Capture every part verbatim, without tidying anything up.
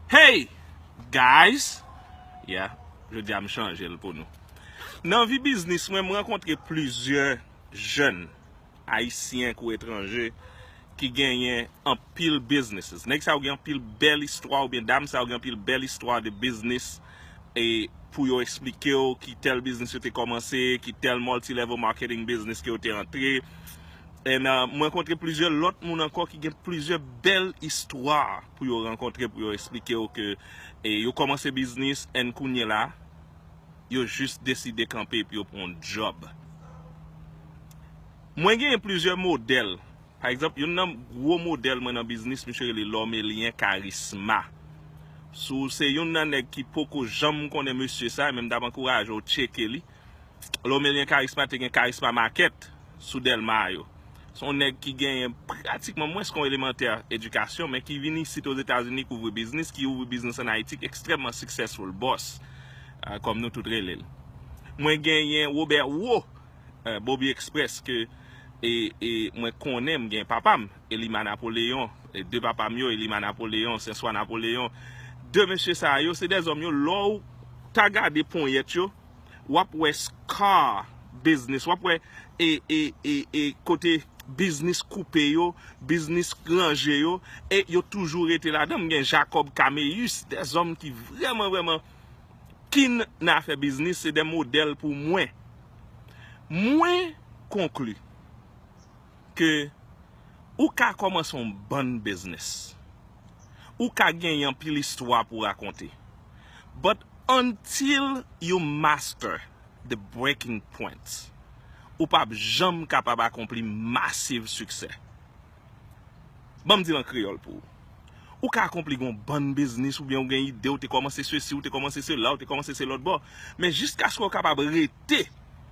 Hey guys! Yeah, jodi a m chanje l pou nou. Nan vi biznis mwen, m rankontre plizyè jèn ayisyen kou etranje ki genyen anpil businesses. Nèg sa yo gen anpil bèl istwa, oubyen dam sa yo gen anpil bèl istwa de biznis, e pou yo eksplike w ki tèl biznis yo te kòmanse, ki tèl multi-level marketing business ke yo te antre. And uh, mwen rankontre plizyè lòt moun ankò ki gen plizyè bèl istwa pou yo rankontre, pou yo eksplike w ke e yo kòmanse biznis, and kounye la yo jis deside kanpe epi yo pran yon djòb. Mwen genyen plizyè modèl. Pa egzanp, youn nan gwo modèl mwen nan biznis, misye rele Lòmelyen Karisma. Si w se youn nan nèg ki poko janm konnen mesye sa, men m t ap ankouraje w tcheke li. Lòmelyen Karisma te gen Karisma Market sou Dèlma yo. Se yon nèg ki genyen pratikman mwens ke yon elemantè edikasyon, men ki vin isit Ozetazini, ki ouvri biznis, ki ouvri biznis ann Ayiti, ki ekstrèmman successful boss, uh, kòm nou tout rele l. Mwen genyen Robert Wo, uh, Bobby Express, ke e, e mwen konnen, m gen papa m, Elima Napoleon, e de papa m yo, Elima Napoleon, Senswa Napoleon. De mesye sa yo, se de zòm yo, lè w ta gade ponyèt yo, w ap wè scar business, w ap wè e, e, e, e kote biznis koupe yo, biznis ranje yo, e yo toujou rete ladan. M gen Jacob Caméus, de zòm ki vrèman, vrèman kin nan afè biznis, se de modèl pou mwen. Mwen konkli ke ou ka kòmanse yon bann biznis. Ou ka genyen anpil istwa pou rakonte. But until you master the breaking points, ou p ap janm kapab akonpli masiv siksè. Ban m di l an kreyòl pou ou. Ou ka akonpli yon bann biznis, oubyen ou gen ide, ou te kòmanse sesi, ou te kòmanse sela, ou te kòmanse se lòt bò. Men jiskaske w kapab rete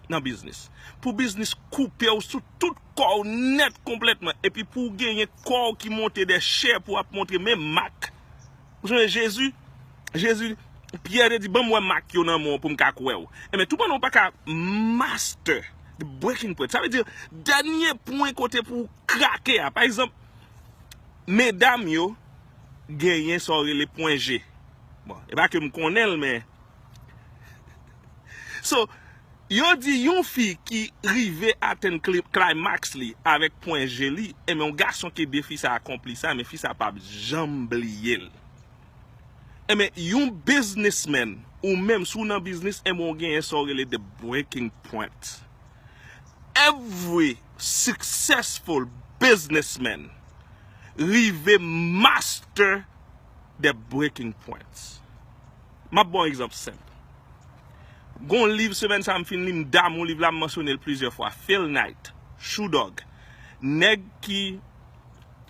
nan biznis. Pou biznis koupe w sou tout kò w nèt konplètman. Epi pou w genyen kò w ki monte de chè pou w ap montre men mak. Ou sonje Jezi? Jezi, Pyè te di, "Ban m wè mak yo nan men w pou m ka kwè w." Enben, toupandan w pa ka master the breaking point. Sa vle di, dènye pwen kote pou w krake a. Pa egzanp, medam yo genyen sa w rele pwen G. Bon, e pa ke m konnen l, men. So, yo di yon fi ki rive atenn cli-, climax li avèk pwen G li, enben, yon gason ki ede fi sa akonpli sa, men fi sa p ap janm bliye l. Enben, yon businessman, ou menm, si w nan biznis, enben, w genyen sa w rele the breaking point. Every successful businessman rive master the breaking points. M ap ba w yon egzanp senp. Gon liv semèn sa m fin li, m damou liv la, m mansyone l plizyè fwa. Phil Knight, Shoe Dog. Nèg ki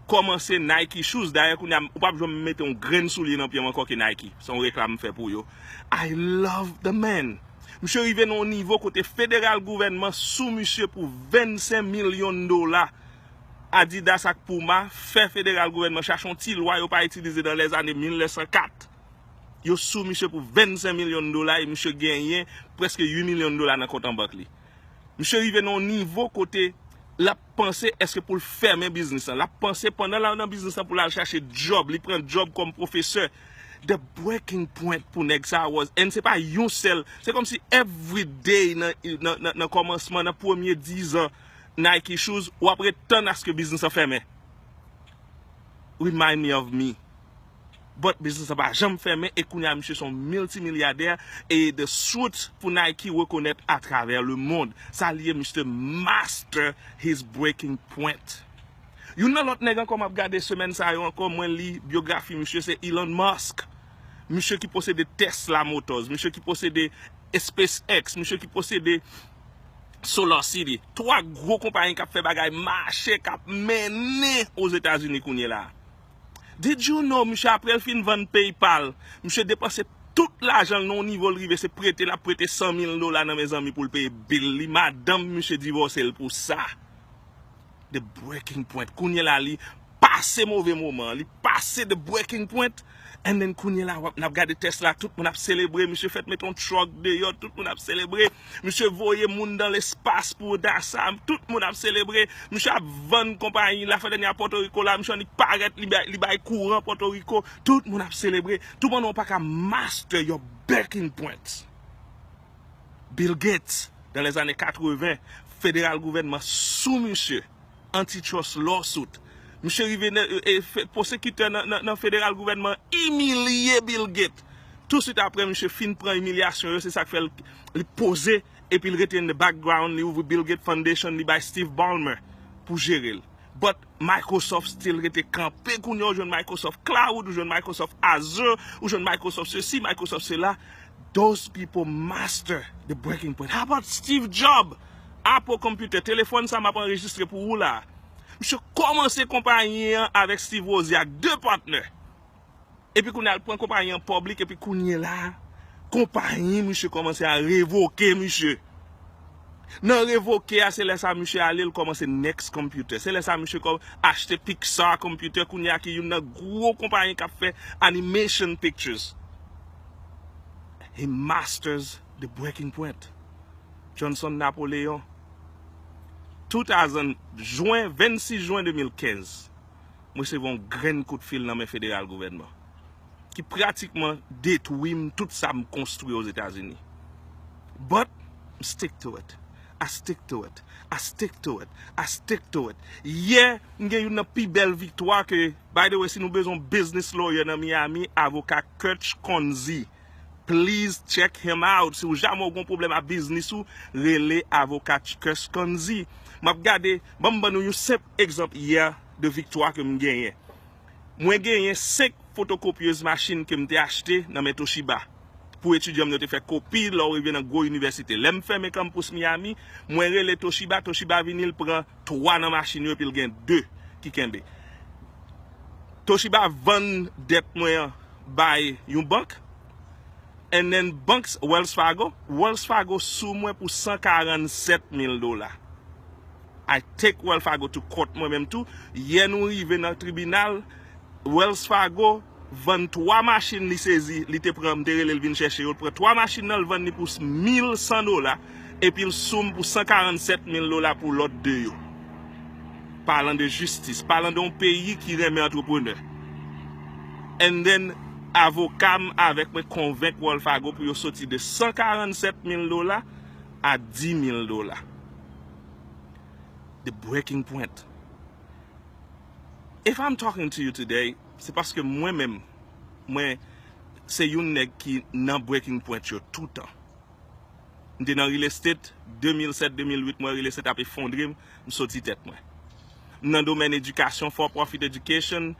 kòmanse Nike Shoes. Dayè, kounye a, ou p ap janm mete yon grenn soulye nan pye m ankò ke Nike. Se yon reklam m fè pou yo. I love the man. Misye rive nan yon nivo kote federal gouvènman sou misye pou vennsenk milyon dola. Adidas ak Puma fè federal gouvènman chache yon ti lwa yo pa itilize nan lèzane mil nèf san kat. Yo sou misye pou vennsenk milyon dola e misye genyen prèske uit milyon dola nan kont an bank li. Misye rive nan yon nivo kote l ap panse èske pou l fèmen biznis lan. L ap panse pandan l nan biznis lan pou l al chache djòb. Li pran djòb kòm pwofesè. The breaking point pou nèg sa a was, and se pa yon sèl, se kòmsi every day nan, nan, nan, nan kòmansman, nan premye diz an Nike Shoes, w ap ret tann aske biznis lan fèmen. Remind me of me. But biznis lan pa janm fèmen e kounye a misye se yon miltimilyadè e the suit pou Nike rekonèt atravè le mond. Sa l ye, misye master his breaking point. Youn nan lòt nèg ankò m ap gade semèn sa yo ankò, mwen li byografi misye, se Elon Musk. Misye ki posede Tesla Motors, misye ki posede SpaceX, misye ki posede SolarCity. Twa gwo konpayi k ap fè bagay mache, k ap mennen Ozetazini kounye la. Did you know, misye, apre l fin vann PayPal, misye depanse tout lajan l nan yon nivo l rive, se prete l ap prete san mil dola nan mezanmi pou l peye bil li. Madanm misye divòse l pou sa. The breaking point. Kounye la li pa pase move moman, li pase the breaking point. And then kounye la, w ap, n ap gade Tesla, tout moun ap selebre, misye fèt mete yon truck deyò, tout moun ap selebre, misye voye moun nan lespas pou NASA, tout moun ap selebre, misye ap vann konpayi, la fè dènye a Pòtoriko la, misye annik parèt, li bay, li bay kouran Pòtoriko, tout moun ap selebre, toupandan w pa ka master your breaking point. Bill Gates, dans les années quatre-vingts, federal gouvènman sou misye, antitrust lawsuit. Misye rive nan, e, e, fe-, pwosekitè nan, nan, nan federal gouvènman imilye Bill Gates. Touswit apre, misye fin pran imilyasyon yo, se sa k fè l, li poze, epi l rete in the background, li ouvri Bill Gates Foundation, li bay Steve Ballmer pou jere l. But Microsoft still rete kanpe, kounye a ou jwenn Microsoft Cloud, ou jwenn Microsoft Azure, ou jwenn Microsoft sesi, Microsoft sela. Those people master the breaking point. How about Steve Jobs? Apple Computer, telefòn sa m ap anrejistre pou ou la. Misye kòmanse konpayi an avèk Steve Wozniak, de patnè. Epi kounye a l pran konpayi an public, epi kounye la, konpayi misye kòmanse a revoke misye. Nan revoke a, se lè sa misye ale, l kòmanse Next Computer. Se lè sa misye kò-, achte Pixar Computer, kounye a ki youn nan gwo konpayi k ap fè animation pictures. He masters the breaking point. Johnson Napoleon. Two thousand, jwen, vennsis jwen de mil kenz, mwen resevwa yon grenn kout fil nan men federal gouvènman ki pratikman detwi m tout sa m konstwi Ozetazini. But, I stick to it. I stick to it. I stick to it. I stick to it. Yè, m gen youn nan pi bèl viktwa ke, by the way, si nou bezwen yon business lawyer nan Miami, avoka Kutch Konzi. Please check him out. Si w jamè w gen pwoblèm a biznis ou, rele avoka Kutch Konzi. M ap gade, ban m ban nou yon senp egzanp yè de viktwa ke m genyen. Mwen genyen senk fotokopyez machin ke m te achte nan men Toshiba pou etidyan m yo te fè kopi lè w rive nan gwo inivèsite. Lè m fèmen kanpous Miami, mwen rele Toshiba, Toshiba vini, l pran twa nan machin yo, epi l gen de ki kenbe. Toshiba vann dèt mwen an bay yon bank, and then banks, Wells Fargo, Wells Fargo sou mwen pou san karannsèt mil dola. I take Wells Fargo to court mwen menm tou. Yè nou rive nan tribinal, Wells Fargo vann twa machin li sezi, li te pran, m te rele l vin chèche yo, l pran twa machin nan, l vann li pou mil san dola, epi l sou m pou san karannsèt mil dola pou lòt de yo. Palan de jistis, palan de yon peyi ki renmen antreprenè. And then, avoka m avèk mwen konvenk Wells Fargo pou yo soti de san karannsèt mil dola a dis mil dola. The breaking point. If I'm talking to you today, se paske mwen menm, mwen se youn nèg ki nan breaking point yo toutan. M te nan real estate, de mil sèt, de mil uit, mwen real estate ap efondre m, m soti tèt mwen. M nan domèn edikasyon, for profit education,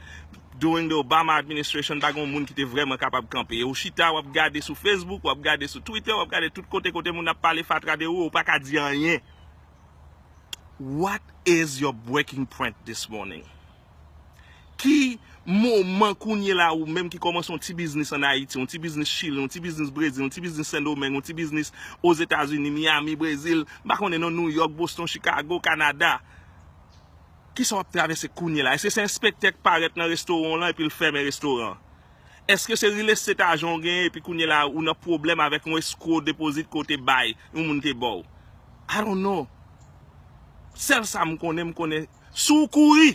during the Obama administration, pa gen yon moun ki te vrèman kapab kanpe. E ou chita, w ap gade sou Facebook, w ap gade sou Twitter, w ap gade tout kote, kote moun ap pale fatra de ou, ou pa ka di anyen. What is your breaking point this morning? Ki moman kounye la ou menm ki kòmanse yon ti biznis ann Ayiti, yon ti biznis Chili, yon ti biznis Brezil, yon ti biznis Sendomeng, yon ti biznis Ozetazini, Miami, Brezil, m pa konnen non, New York, Boston, Chicago, Kanada. Kisa w ap travèse kounye la? Èske se enspektè k parèt nan restoran w lan epi l fèmen restoran an? Èske se real estate ajan w genyen epi kounye la ou nan pwoblèm avèk yon escrow deposit ke w te bay, yon moun te ba w? I don't know. Sèl sa m konnen, m konnen si w kouri,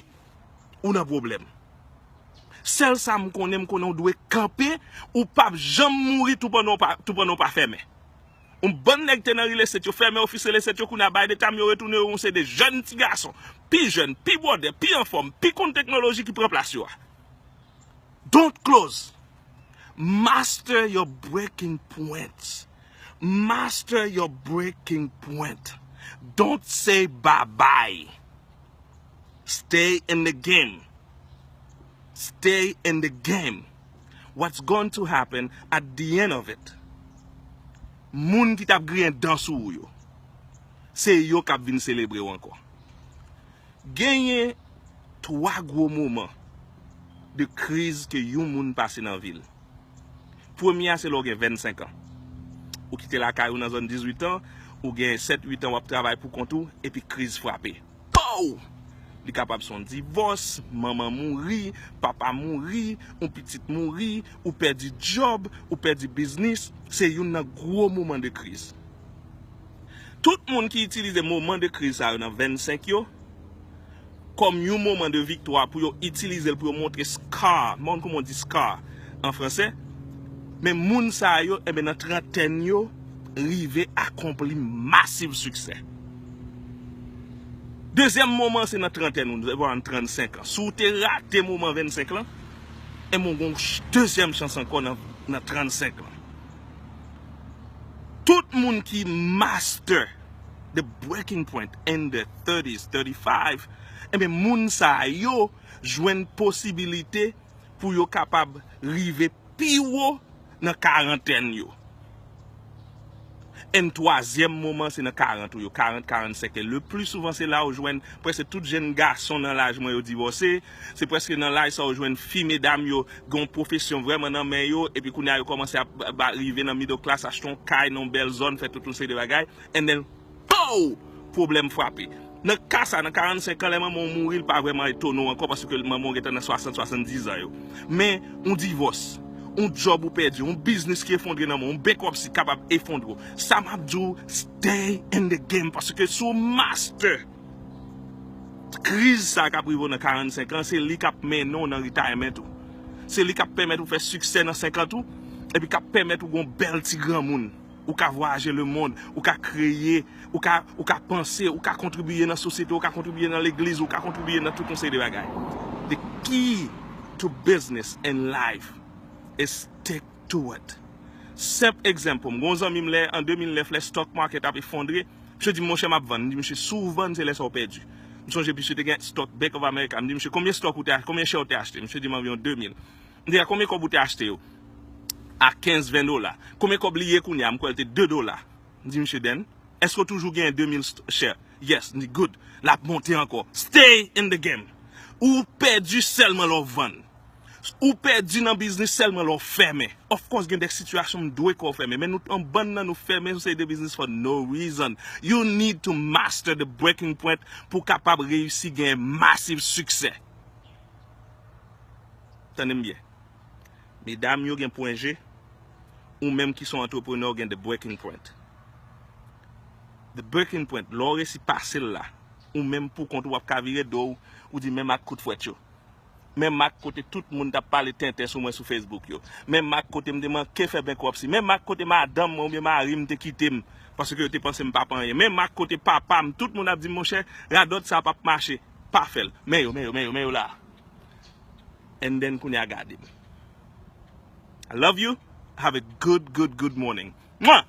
ou nan pwoblèm. Sèl sa m konnen, m konnen w dwe kanpe, ou p ap janm mouri toupandan w pa, toupandan w pa fèmen. Yon bann nèg te nan real estate, yo fèmen ofis real estate yo, kounye a by the time yo retounen, yo yon se de jèn ti gason, pi jèn, pi bwòdè, pi anfòm, pi konn teknoloji ki pran plas yo a. Don't close. Master your breaking points. Master your breaking point. Don't say bye bye. Stay in the game. Stay in the game. What's going to happen at the end of it? Moun ki t ap griyen dan sou ou yo, se yo k ap vin selebre w ankò. Genyen twa gwo moman de kriz ke yon moun pase nan vi l. Premye a se lè w gen vennsenk an. Ou kite lakay ou nan zòn dizuit an, ou gen sèt uit an w ap travay pou kont ou, epi kriz frape. Pow! Li kapab se yon divòs, manman mouri, papa mouri, yon pitit mouri, ou pèdi djòb, ou pèdi biznis. Se youn nan gwo moman de kriz. Tout moun ki itilize moman de kriz sa yo nan vennsenk yo kòm yon moman de viktwa pou yo itilize l pou yo montre scar, moun kòman di scar an franse, men moun sa yo, enben, nan trantèn yo, rive akonpli masiv siksè. Dezyèm moman se nan trantèn ou, nan trannsenk an. Si w te rate moman vennsenk lan, enben, w gen yon dezyèm chans ankò nan, nan trannsenk lan. Tout moun ki master the breaking point in the thirties, thirty-five, enben, moun sa yo jwenn posibilite pou yo kapab rive pi wo nan karantèn yo. And twazyèm moman se nan karant ou yo, karant, karannsenk. E le pli souvan se la ou jwenn prèske tout jenn gason nan laj mwen yo divòse. Se prèske nan laj sa ou jwenn fi medam yo gen yon pwofesyon vrèman nan men yo, epi kounye a yo kòmanse ap ba, rive nan middle class, achte yon kay nan yon bèl zòn, fè tout yon seri de bagay, and then, pow! Pwoblèm frape. Nan ka sa, nan karannsenk an, lè manman w mouri, li pa vrèman etone w ankò, paske manman w gentan nan swasant, swasanndizan yo. Men, yon divòs, yon djòb ou pèdi, yon biznis ki efondre nan men w, yon bankruptcy kapab efondre w. Sa m ap di w, stay in the game, paske si w master kriz sa k ap rive w nan karannsenk an, se li k ap mennen w nan retirement ou. Se li k ap pèmèt ou fè siksè nan senkant ou, epi k ap pèmèt ou gen yon bèl ti granmoun. Ou ka vwayaje lemonn, ou ka kreye, ou ka, ou ka panse, ou ka kontribiye nan sosyete, ou ka kontribiye nan legliz, ou ka kontribiye nan tout yon seri de bagay. The key to business and life is stick to it. Senp egzanp, m gen yon zanmi m lè, an de mil nèf, lè stock market ap efondre, misye di m, "Monchè, m ap vann." M di misye, "Si w vann, se lè sa w pèdi." M sonje misye te gen stock Bank of America. M di misye, "Konbyen stock ou te achte? Konbyen share ou te achte?" Misye di m, "Anviwon de mil." M di, "A konbyen kòb ou te achte yo?" "A kenz, ven dola." "Konbyen kòb li ye kounye a?" M kwè l te de dola. M di misye, "Then, èske w toujou gen de mil st-, share?" "Yes." M di, "Good. L ap monte ankò." Stay in the game. Ou pèdi sèlman lè w vann. Ou pèdi nan biznis sèlman lè w fèmen. Of course, gen de sitiyasyon m dwe kwè w fèmen, men nou, yon bann nan nou fèmen yon seri de biznis for no reason. You need to master the breaking point pou w kapab reyisi gen masiv siksè. Tande m byen. Medam yo gen pwen G, ou menm ki se yon antreprenè, w gen the breaking point. The breaking point, lè w resi pase l la, ou menm pou kont ou, w ap ka vire do w, ou di, "Men m ak kout fwèt yo. Men m ak kote tout moun t ap pale tenten sou mwen sou Facebook yo. Men m ak kote m te manke fè bankruptcy. Men m ak kote madanm mwen oubyen mari m te kite m, paske yo te panse m pa pa anyen. Men m ak kote papa m, tout moun ap di m, 'Monchè, radòt sa p ap mache.'" Pa fè l. Men yo, men yo, men yo, men yo la. And then, kounye a gade m. I love you. Have a good, good, good morning. Mwa!